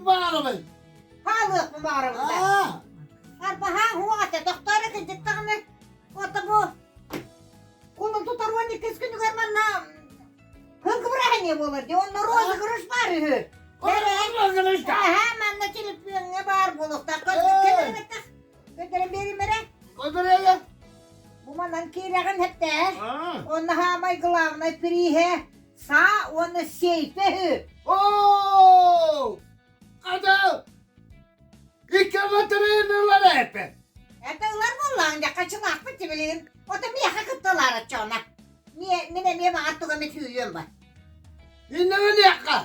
баҕарабын. Хаалыахпын баҕарабын да. Арбаһаа уһуох этэ, тохтоо эрэ кырдьык даҕаны. Ото бу кулун тутар 12 күнүгэр манна Кыргы бырааһынньыга буолар дии, онно розыгрыш баар үһү. Розыгрыш да? Аһаа, манна телефоҥҥа баар буолуохтаах. Көрдөрөн Көрдөрөн биэрим эрэ. Көрдөрөйө. Бу манан киирэҕин хэттээ. Онно хаамай главнай прииһэ саа уонна сейфэ үһү. Оо! Хата! Икки батарейаны ылар эппин. Это ылар буоллаҕыҥ дьэ, хачылаахпыт тибилигин. Ото миэхэ кытта ылаар оччоҕуна. Мин эмиэ баҕар туга эмит үүйүөм бар. Иннэҕиниэххэ.